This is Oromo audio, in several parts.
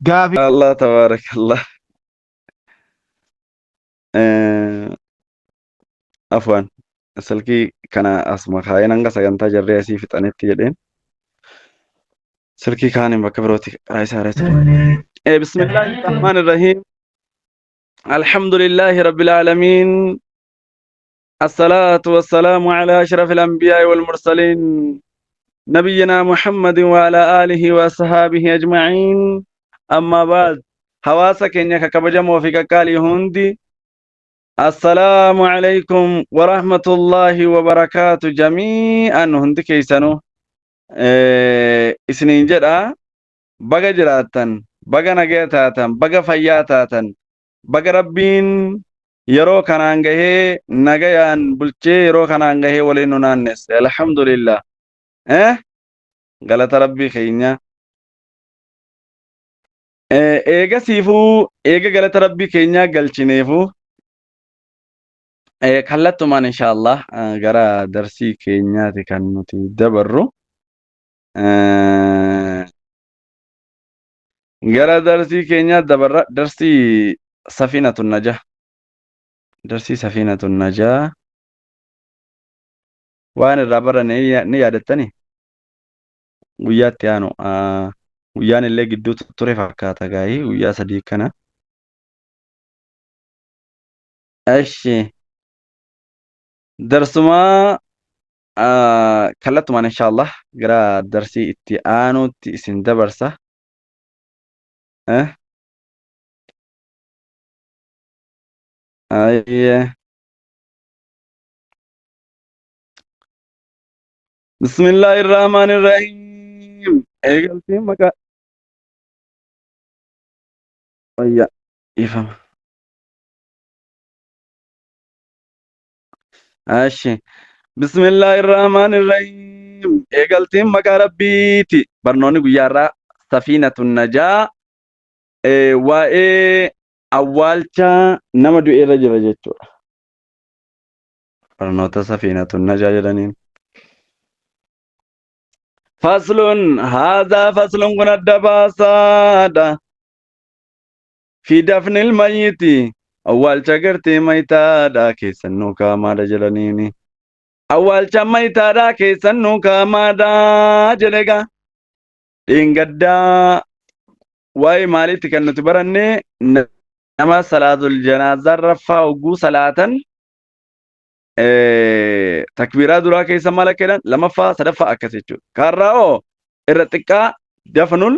Gaafii Allah tabaarakallah. Afwan silkii kana asuma kaayeen hanga sagantaa jarree asii fixanitti jedheen silkii kaaniin bakka birootti karaa isaa irra ture. Bismillaahi rahmaan irrahiim. Alhamdulillaahi rabbil aalamiin. الصلاة والسلام على أشرف الأنبياء والمرسلين نبينا محمد وعلى آله وصحابه أجمعين أما بعد حواسا كينيا كبجمو في كاكالي هندي السلام عليكم ورحمة الله وبركاته جميعا هندي كيسانو إسنين جدا baga jiraattan baga nagaya taatan baga fayyaa taatan baga rabbiin yeroo kanaan gahee nagayaan bulchee yeroo kanaan gahee waliin nu naannesse alhamdulillah eh galata rabbii keenya eega siifuu eega galata rabbii keenyaa galchineefuu kallattumaan inshaallah gara darsii keenyaati kan nuti dabarru. Gara darsii keenyaa dabarra darsii safiinatun najaa darsii safiinatun najaa waan irraa baranne ni yaadattani guyyaatti aanu guyyaan illee gidduu ture fakkaata gaayii guyyaa 3 kana. Eshi darsumaa kallattumaan inshaallah gara darsii itti aanuutti isin dabarsa. Eh? Ayyee. Bismillaahi irrahmaani irrahiim. Eegaltiin maqaa. Ayya. Ifama. Ashi. Bismillaahi irrahmaani irrahiim. Eegaltiin maqaa Rabbiiti. Barnoonni guyyaa irraa safiinatun najaa waa'ee awwaalcha nama du'e irra jira jechuudha. Barnoota safiinatun najaa jedhaniin. Faslun haadhaa faslun kun adda baasaadha. Fi dafnil mayyiti awwaalcha gartee maytaadha keessannuu kaamaadha jedhaniini. Awwaalcha maytaadha keessannuu kaamaadha jedhe gaa. Dheengaddaa waa'ee maaliitti kan nuti baranne nama salaatul janaazaa raffaa hogguu salaatan takbiiraa duraa keessa maal akka jedhan lamaffaa sadaffaa akkas jechuudha. Kaarraa hoo irra xiqqaa dafnul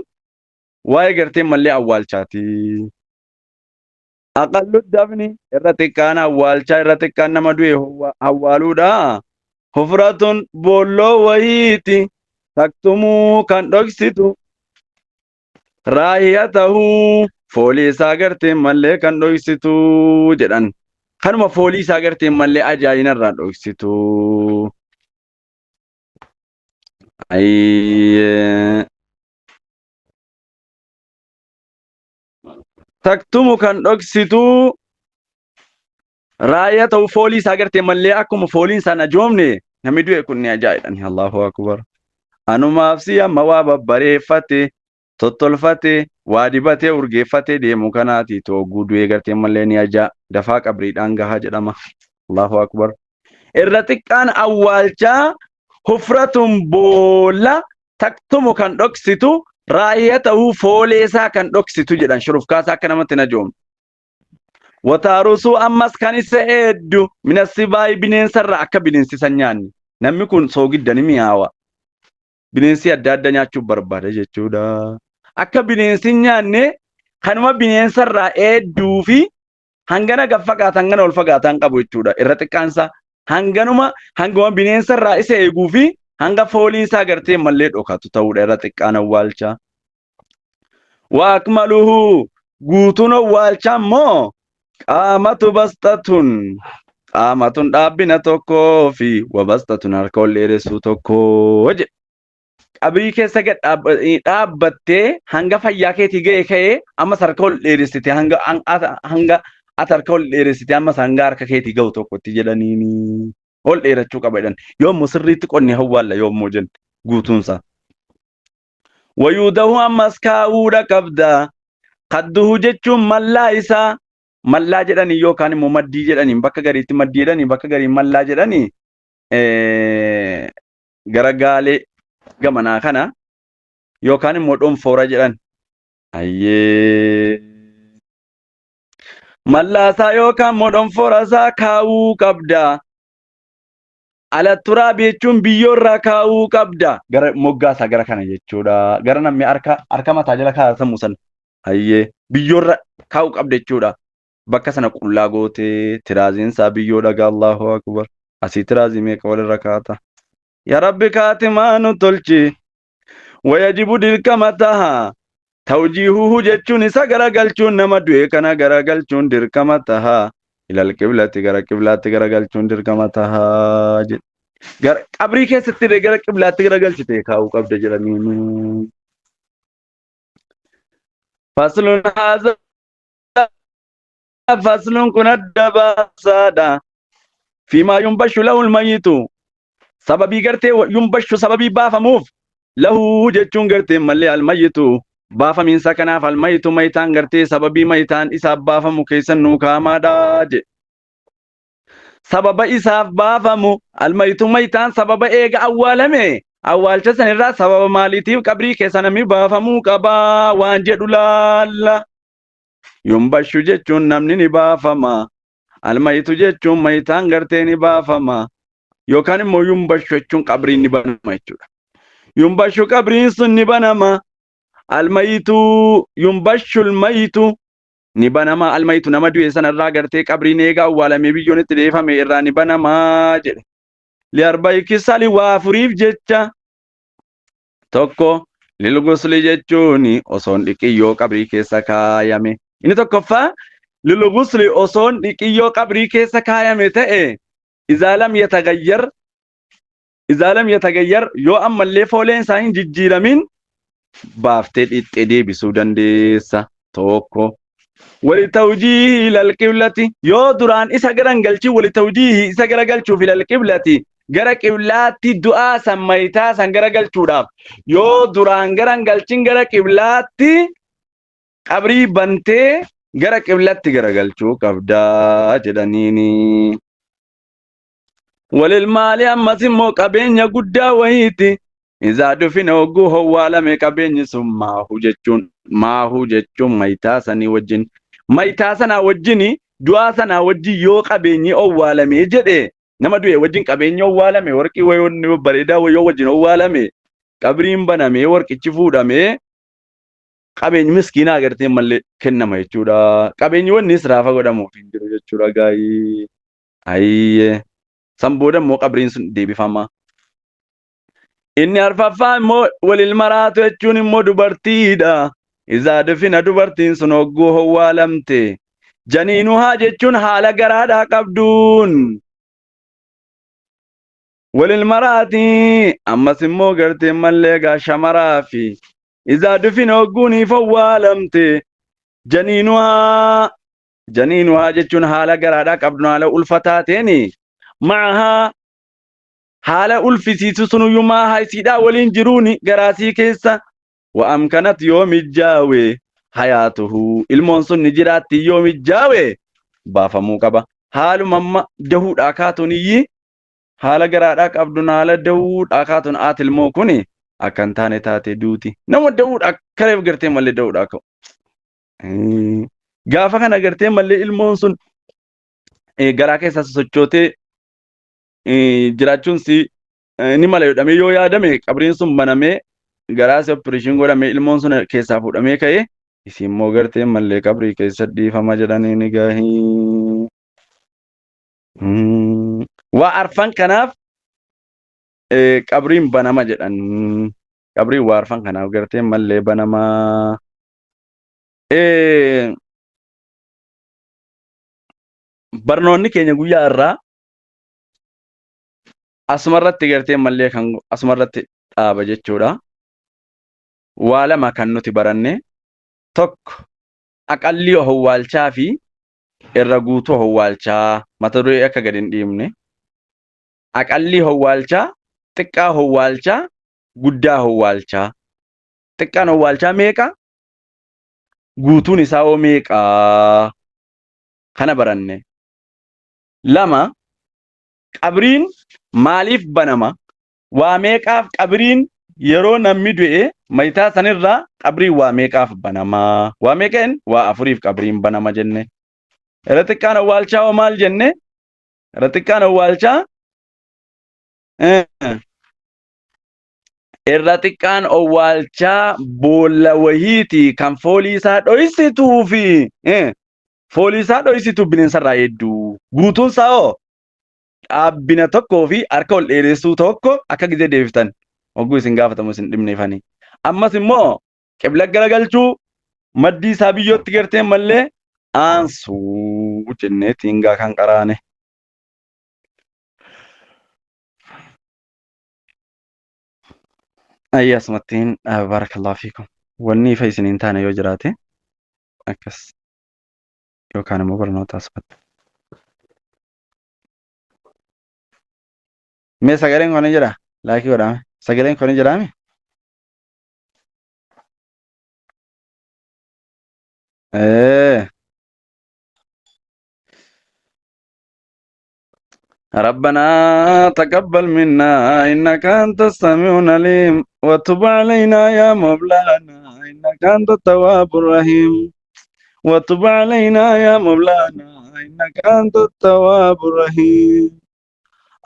waa'ee gartee mallee awwaalchaati. Aqallu dafni irra xiqqaan awwaalchaa irra xiqqaan nama du'e awwaaluudha. Hufratun boolloo wayiiti taktumuu kan dhoksitu raahiyatahu foolii isaa gartee mallee kan dhoksitu jedhan. Kanuma foolii isaa gartee mallee ajaa'ina irraa dhoksitu. Ayyee. Taktumu kan dhoksitu raayyaa ta'u foolii isaa gartee mallee akkuma fooliin isaa najoomne namni du'e kun ni ajaa'idhan. Allahu akbar. Anumaaf si amma waa babbareeffate tottolfate waa dibatee urgeeffatee deemu kanaati tooguu du'ee gartee mallee ni ajaa dafaa qabriidhaan gahaa jedhama. Allahu akbar. Irra xiqqaan awwaalchaa hufratun boolla taktumu kan dhoksitu raayyaa ta'uu foolee isaa kan dhoksitu jedhan shurufkaasaa akka namatti hin ajoomne. Wataarusuu ammas kan isa eeddu minasibaayi bineensarraa akka bineensi isa hin nyaanne. Namni kun soogidda ni mi'aawa. Bineensi adda adda nyaachuuf barbaada jechuudha. Akka bineensi hin nyaanne kanuma bineensarraa eedduu fi hangana gad fagaata hangana ol fagaataan qabu jechuudha. Irra xiqqaansa hanganuma hanguma bineensa irraa isa eeguu fi hanga fooliin isaa gartee mallee dhokatu ta'uudha irra xiqqaan awwaalcha. Wa akmaluhu guutuun awwaalchaa immoo qaamatu basxatun qaamatun dhaabbina tokkoo fi wa basxatun harka ol dheeressuu tokkoo jedhe. Qabrii keessa gad dhaabbattee hanga fayyaa keetii ga'e ka'ee ammas harka ol dheeressite hanga hanga ati harka ol dheeressite ammas hanga harka keetii ga'u tokkotti jedhaniini ol dheerachuu qaba jedhan yoommoo sirriitti qonni hawwaalla yoommoo jenne guutuunsaa. Wayuudahu ammas kaa'uudha qabda. Kadduhu jechuun mallaa isaa mallaa jedhanii yookaan immoo maddii jedhanii bakka gariitti maddii jedhanii bakka garii mallaa jedhanii gara gaalee gamanaa kana yookaan immoo dhonfoora jedhan. Ayyee. Mallaasaa yookaan immoo dhonfoora isaa kaa'uu qabda. Ala turaabi jechuun biyyoo irraa kaa'uu qabda. Gara moggaasaa gara kana jechuudha. Gara namni harka harka mataa jala kaa'atamu sana. Hayyee biyyoo irra kaa'uu qabda jechuudha. Bakka sana qullaa gootee tiraaziin isaa biyyoo dhagaa Allahu akbar. Asii tiraazii meeqa walirra kaa'ata. Yaa Rabbi kaatimaa nu tolchi. Wayajibu dirqama taha. Tawjiihuhu jechuun isa garagalchuun nama du'e kana garagalchuun dirqama taha. Ilal qiblati gara qiblaatti garagalchuun dirqama taha jedhe. Gara qabrii keessatti illee gara qiblaatti garagalchite kaa'uu qabda jedhanii. Faslun haza faslun kun adda baasaadha. Fiimaa yunbashu lahul mayitu sababii gartee yunbashu sababii baafamuuf lahu jechuun gartee mallee almayyitu baafamiinsa kanaaf almayyitu mayitaan gartee sababii mayitaan isaaf baafamu keessan nuu kaamaadha jedhe. Sababa isaaf baafamu almayitu mayitaan sababa eega awwaalame awwaalcha sanirraa sababa maaliitiif qabrii keessa namni baafamuu qabaa waan jedhu laalla. Yunbashu jechuun namni ni baafama. Almayitu jechuun mayitaan gartee ni baafama. Yookaan immoo yunbashu jechuun qabriin ni banama jechuudha. Yunbashu qabriin sun ni banama. Almayitu yunbashu almayitu ni banama. Almayitu nama du'e sanarraa gartee qabriin eega awwaalamee biyyoon itti deefame irraa ni banama jedhe. Liarba'i kisali waa afuriif jecha tokko lilgusli jechuun osoon dhiqiyyoo qabrii keessa kaayame. Inni tokkoffaa lilgusli osoon dhiqiyyoo qabrii keessa kaayame ta'e izaa lam yatagayyar izaa lam yatagayyar yoo ammallee fooleen isaa hin jijjiiramin baaftee dhixxee deebisuu dandeessa tokko. Walitawjiihi ilal qiblati yoo duraan isa garan galchin walitawjiihi isa gara galchuuf ilal qiblati gara qiblaatti du'aa san mayitaa san gara galchuudhaaf yoo duraan garan galchin gara qiblaatti qabrii bantee gara qiblatti garagalchuu qabdaa jedhaniini. Walil maali ammas immoo qabeenya guddaa wayiiti. Izaa dufina hogguu howwaalame qabeenyi sun maahu jechuun maahu jechuun mayitaa sanii wajjin mayitaa sanaa wajjin du'aa sanaa wajjin yoo qabeenyi owwaalame jedhe nama du'e wajjin qabeenyi owwaalame warqii wayii bareedaa wayii wajjin owwaalame qabriin banamee warqichi fuudhamee qabeenyi miskiinaa agartee mallee kennama jechuudha. Qabeenyi wanni israafa godhamuuf hin jiru jechuudha gaayii. Ayyee. San booda immoo qabriin sun deebifama. Inni arfaffaa immoo walil maraatu jechuun immoo dubartiidha. Izaa dufina dubartiin sun hogguu howwaalamte. Janiinuhaa jechuun haala garaadhaa qabduun. Walil maraati ammas immoo garteen mallee egaa shamaraa fi izaa dufina hogguuniif owwaalamte. Janiinuhaa janiinuhaa jechuun haala garaadhaa qabduun haala ulfa taateeni ma'ahaa haala ulfisiisu sunuyyuu maahaa isiidhaa waliin jiruuni garaasii keessa wa amkanat yoo mijjaawe hayaatuhu ilmoon sun ni jiraatti yoo mijjaawe baafamuu qaba haaluma amma dahuudhaa kaatuun iyyi haala garaadhaa qabduun haala dahuudhaa kaatuun haati ilmoo kuni akka hin taane taate duuti nama dahuudhaa kareef gartee malee dahuudhaa ka'u gaafa kana gartee malee ilmoon sun garaa keessa sochootee jiraachuun si ni mala jedhamee yoo yaadame qabriin sun banamee garaa si opereeshin godhamee ilmoon sun keessaa fuudhamee ka'ee isin immoo gartee mallee qabrii keessa dhiifama jedhanii ni gahii. Waa arfan kanaaf qabriin banama jedhan. Qabriin waa arfan kanaaf gartee mallee banama. Barnoonni keenya guyyaa irraa asumarratti gartee mallee kan asumarratti dhaaba jechuudha. Waa lama kan nuti baranne tokko aqallii owwaalchaa fi irra guutuu owwaalchaa mata duree akka gadi hin dhiibne. Aqallii owwaalchaa, xiqqaa owwaalchaa, guddaa owwaalchaa. Xiqqaan owwaalchaa meeqa? Guutuun isaa hoo meeqaa? Kana baranne. 2, Qabriin maaliif banama? Waa meeqaaf qabriin yeroo namni du'e mayitaa sanirraa qabriin waa meeqaaf banama? Waa meeqeen? Waa afuriif qabriin banama jenne. Irra xiqqaan awwaalchaa hoo maal jenne? Irra xiqqaan awwaalchaa irra xiqqaan owwaalchaa boolla wahiiti kan foolii isaa dhoysituu fi foolii isaa dhoysitu bineensarraa eedduu. Guutuun isaa hoo dhaabbina tokkoo fi harka ol dheeressuu tokko akka gizee deebiftan hogguu isin gaafatamu isin dhibneefani. Ammas immoo qibla garagalchuu maddii isaa biyyootti garteen mallee aansuu jennee tiingaa kan qaraane. Ayyi asumattiin barakallahu fiikum. Wanni ifa isin hin taane yoo jiraate akkas yookaan immoo barnoota asumatti. Mee sagaleen kun ni jira? Laayikii godhaame. Sagaleen kun ni jiraame? Ee. ربنا تقبل منا إنك أنت السميع العليم وتب علينا يا مولانا إنك أنت التواب الرحيم وتب علينا يا مولانا إنك أنت التواب الرحيم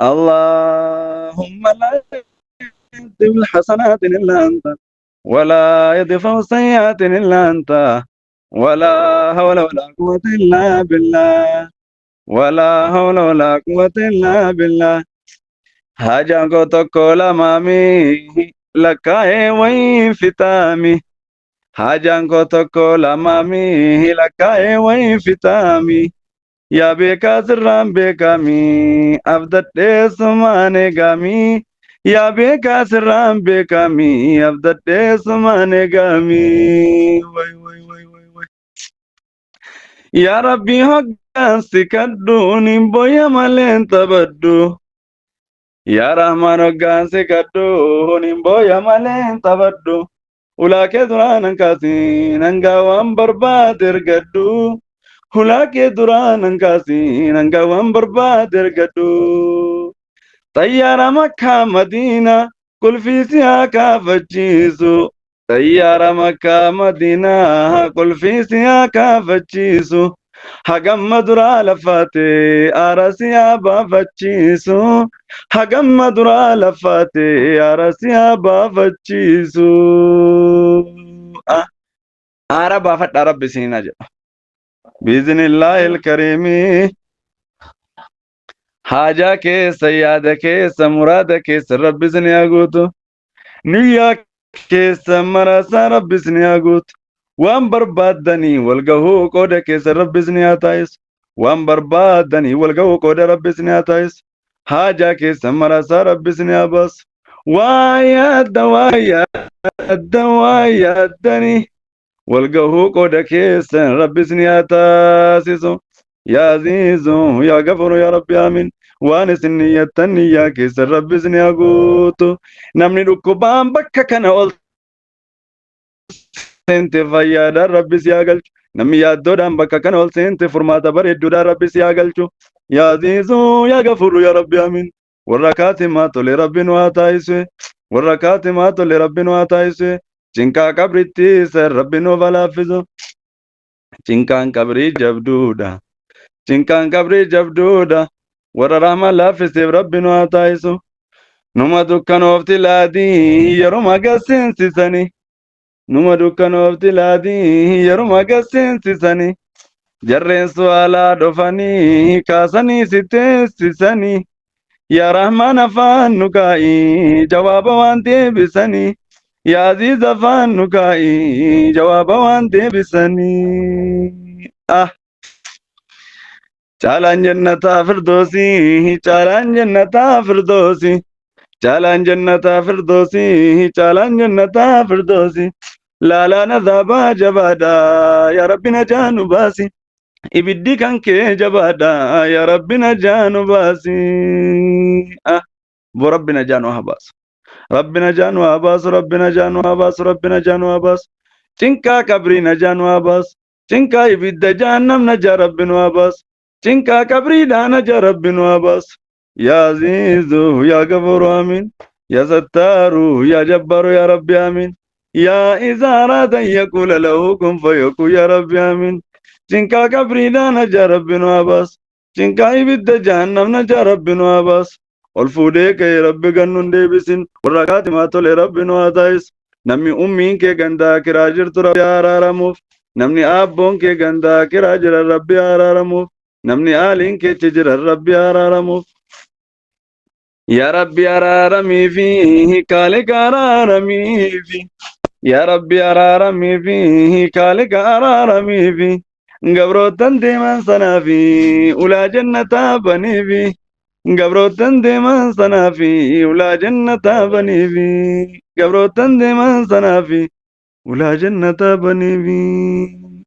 اللهم لا يهدم الحسنات إلا أنت ولا يدفع السيئات إلا أنت ولا حول ولا قوة إلا بالله ولا حول ولا قوة إلا بالله Haajaan koo tokko lamaami lakkaa'ee wayiin fixaami. Haajaan koo tokko lamaami lakkaa'ee wayiin fixaami. Yaa beekaa sirraan beekami abdadhee sumaan eegami. Yaa beekaa sirraan beekami abdadhee sumaan eegami. Way way way way way. Yaa Rabbi hoggaan si kadhu nin boya malee hin taphadhu. Yaa Rahmaan hoggaan si kadhu nin boya malee hin taphadhu. Ulaa kee duraa nan kaasin hangaa waan barbaade argadhu. Ulaa kee duraa nan kaasin hangaa waan barbaade argadhu. Xayyaara Makkaa Madiinaa qulfii si haa kaafachiisu. Xayyaara Makkaa Madiinaa qulfii si haa kaafachiisu. Hagamma duraa lafaate aara si haa baafachiisu. Hagamma duraa lafaate aara si haa baafachiisu. Ah, Aara baafadhaa rabbi isiniin haa jedhu. Biiznillaahi kariimii. Haajaa keessa yaada keessa muraada keessa rabbi isin haa guutu. Niyyaa keessa maraasaa rabbi isin haa guutu. Waan barbaaddanii wal gahuu qooda keessa rabbi isin haa taasisu. Waan barbaaddanii wal gahuu qooda rabbi isin haa taasisu. Haajaa keessa maraasaa rabbi isin haa baasu. Waa yaadda waa yaadda waa yaaddanii wal gahuu qooda keessan rabbi isin haa taasisu. Yaa Aziizu yaa Gafuuru yaa Rabbi aamin. Waan isin niyyattan niyyaa keessan rabbi isin haa guutu. Namni dhukkubaan bakka kana ol seente fayyaadhaan rabbi si haa galchu. Namni yaaddoodhaan bakka kana ol seente furmaata bareedduudhaan rabbi si haa galchu. Yaa Aziizu yaa Gafuuru yaa Rabbi aamin. Warra kaatimaa tole rabbi nu haa taasisu. Warra kaatimaa tole rabbi nu haa taasisu. Cinqaa qabritti isa rabbi nuuf haa laaffisu. Cinqaan qabrii jabduudha. Cinqaan qabrii jabduudha. Warra rahma laaffiseef rabbi nu haa taasisu. Numa dukkanoofti laadii yeruma gasseensisani. Numa dukkanoofti laadii yeruma gasseensisani. Jarreen su'aalaa dhufanii kaasanii si teessisanii. Yaa Rahmaan afaan nu kaa'i jawaaba waan deebisanii. Yaa Aziiz afaan nu kaa'i jawaaba waan deebisanii. Ah. Caalaan jannataa firdoosii caalaan jannataa firdoosii caalaan jannataa firdoosii caalaan jannataa firdoosii laalaan azaabaa jabaadha yaa rabbi najaa nu baasi ibiddi kan kee jabaadha yaa rabbi najaa nu baasi ah bo rabbi najaa nu haa baasu rabbi najaa nu haa baasu rabbi najaa nu haa baasu rabbi najaa nu haa baasu. Cinqaa qabrii najaa nu haa baasu. Cinqaa ibidda jahannam najaa Rabbi nu haa baasu. Cinqaa qabriidhaa najaa Rabbi nu haa baasu. Yaa Aziizu yaa Gafuuru amiin. Yaa Sattaaru yaa Jabbaaru yaa Rabbi amiin. Yaa izaa araada an yaquula lahu kun fayakun yaa Rabbi amiin. Cinqaa qabriidhaa najaa Rabbi nu haa baasu. Cinqaa ibidda jahannam najaa Rabbi nu haa baasu. Ol fuudhee ka'ee Rabbi gad nun deebisin. Warra kaatimaa tole Rabbi nu haa taasisu. Namni ummiin kee ganda akiraa jirtu Rabbi haa araaramuuf. Namni aabboon kee ganda akiraa jiran Rabbi haa araaramuuf. Namni aaliin keechi jiran Rabbi haa araaramuuf. Yaa Rabbi araaramiifi kaaliqa araaramiifi. Yaa Rabbi araaramiifi kaaliqa araaramiifi. Gabroottan deeman sanaafi ulaa jannataa baniifi. Gabroottan deeman sanaafi ulaa jannataa baniifi. Gabroottan deeman sanaafi ulaa jannataa baniifi.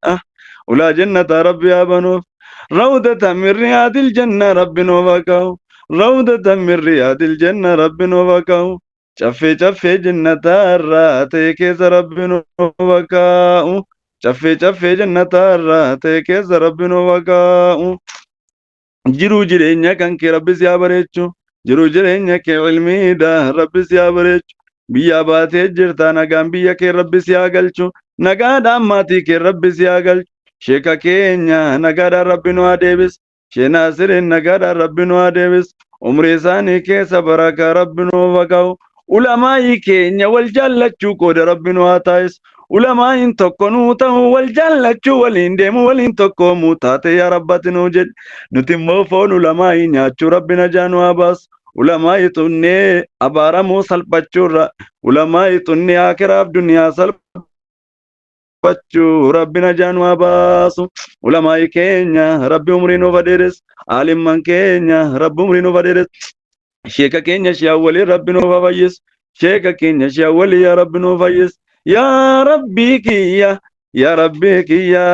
Ah, ulaa jannataa Rabbi haa banuuf. Rawdata min riyaadil janna Rabbi nuuf haa kaa'u. Rawdata min riyaadil janna Rabbi nuuf haa kaa'u. Caffee caffee jannataa irraa ta'e keessa Rabbi nuuf haa kaa'u. Caffee caffee jannataa irraa ta'e keessa Rabbi nuuf haa kaa'u. Jiruu jireenya kan kee Rabbi si haa bareechu. Jiruu jireenya kee ilmiidha Rabbi si haa bareechu. Biyyaa baatee jirta nagaan biyya kee Rabbi si haa galchu. Nagaadhaan maatii kee Rabbi si haa galchu. Sheeka keenya nagaadhaan Rabbi nu haa deebisu. Shee Naasiriin nagaadhaan Rabbi nu haa deebisu. Umrii isaanii keessa barakaa Rabbi nuuf haa kaa'u. Ulamaa'ii keenya wal jaallachuu qooda Rabbi nu haa taasisu. Ulamaa'iin tokko nuu ta'u wal jaallachuu waliin deemu waliin tokkoomuu taate yaa Rabbati nuu jedhi. Nuti immoo foon ulamaa'ii nyaachuu Rabbi najaa nu haa baasu. Ulamaa'ii xunnee abaaramuu salphachuurra ulamaa'ii xunnee akiraaf duniyaa salphachuu Rabbi najaa nu haa baasu. Ulamaa'ii keenya Rabbi umrii nuuf haa dheeressu. Aalimman keenya Rabbi umrii nuuf haa dheeressu. Sheeka keenya shee awwalii Rabbi nuuf haa fayyisu. Sheeka keenya shee awwalii yaa Rabbi nuuf fayyisu. Yaa Rabbii kiyya yaa Rabbii kiyya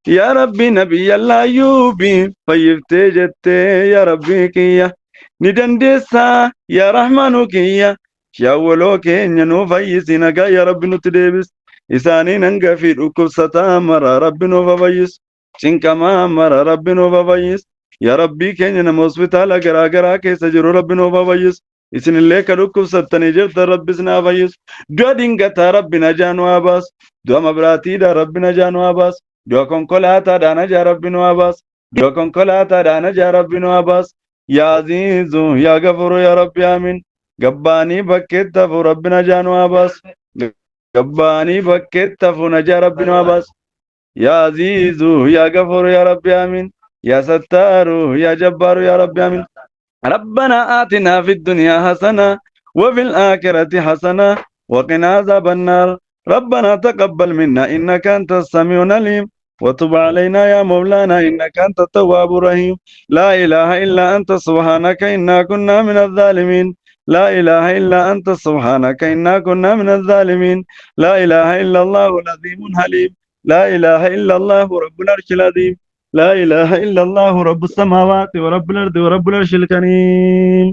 yaa Rabbi nabiyyallaa Ayyuubi fayyiftee jettee yaa Rabbii kiyya ni dandeessaa yaa Rahmaanu kiyya shee awwaloo keenya nuuf fayyisi nagaa yaa Rabbi nutti deebisi. Isaaniin hanga fi dhukkubsataa mara Rabbi nuuf haa fayyisu. Cinqamaa mara Rabbi nuuf haa fayyisu. Yaa Rabbii keenya nama hospitaala garaa garaa keessa jiru Rabbi nuuf haa fayyisu. Isinillee ka dhukkubsattanii jirtan Rabbi isin haa fayyisu. Du'a dingataa Rabbi najaa nu haa baasu. Du'a mabraatiidhaa Rabbi najaa nu haa baasu. Du'a konkolaataadhaa najaa Rabbi nu haa baasu. Du'a konkolaataadhaa najaa Rabbi nu haa baasu. Yaa Aziizu yaa Gafuuru yaa Rabbi amiin. Gabbaanii bakkeetti hafu Rabbi najaa nu haa baasu. Gabbaanii bakkeetti hafu najaa Rabbi nu haa baasu. Yaa Aziizu yaa Gafuuru yaa Rabbi amiin. Yaa Sattaaru yaa Jabbaaru yaa Rabbi amiin. ربنا آتنا في الدنيا حسنة وفي الآخرة حسنة وقنا عذاب النار. ربنا تقبل منا إنك أنت السميع العليم وتب علينا يا مولانا إنك أنت التواب الرحيم. لا إله إلا أنت سبحانك إنا كنا من الظالمين. لا إله إلا أنت سبحانك إنا كنا من الظالمين. لا إله إلا الله العظيم الحليم. لا إله إلا الله رب العرش العظيم. لا إله إلا الله رب السماوات ورب الأرض ورب العرش الكريم.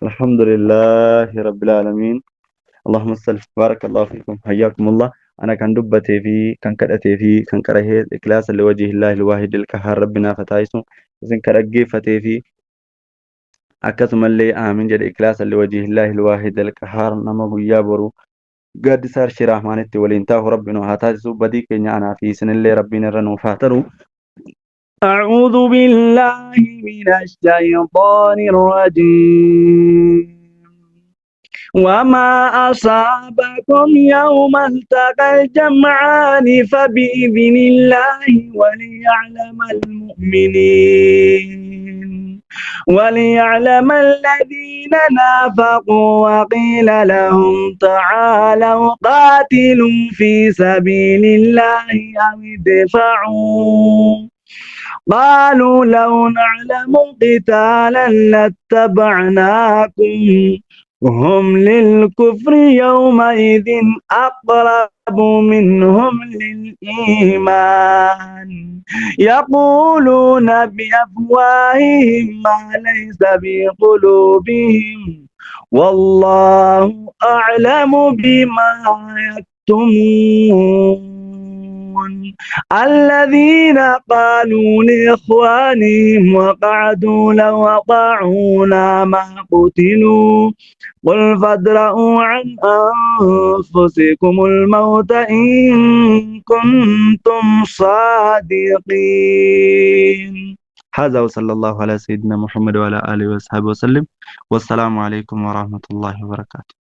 الحمد لله رب العالمين. اللهم صل بارك الله فيكم حياكم الله. أنا كان دبتي في كان كدتي في كان كرهي إخلاصا لوجه الله الواحد القهار ربنا فتايسو إذن كرجي فتي في akkasumallee aamin jedhe ikhlaasa liwajhi illaahi alwaahid alqahaar nama guyyaa boru gaaddisa arshii rahmaanitti waliin taa'u rabbi nu haa taasisu. Badii keenya anaa fi isinillee rabbiin irra nuuf haa taru. أعوذ بالله من الشيطان الرجيم. وما أصابكم يوم التقى الجمعان فبإذن الله وليعلم المؤمنين وليعلم الذين نافقوا وقيل لهم تعالوا قاتلوا في سبيل الله أو ادفعوا قالوا لو نعلم قتالا لاتبعناكم هم للكفر يومئذ أقرب منهم للإيمان يقولون بأفواههم ما ليس بقلوبهم والله أعلم بما تكتمون. الذين قالوا لإخوانهم وقعدوا لو أطاعونا ما قتلوا قل فادرءوا عن أنفسكم الموت إن كنتم صادقين. هذا وصلى الله على سيدنا محمد وعلى آله وصحبه وسلم، والسلام عليكم ورحمة الله وبركاته.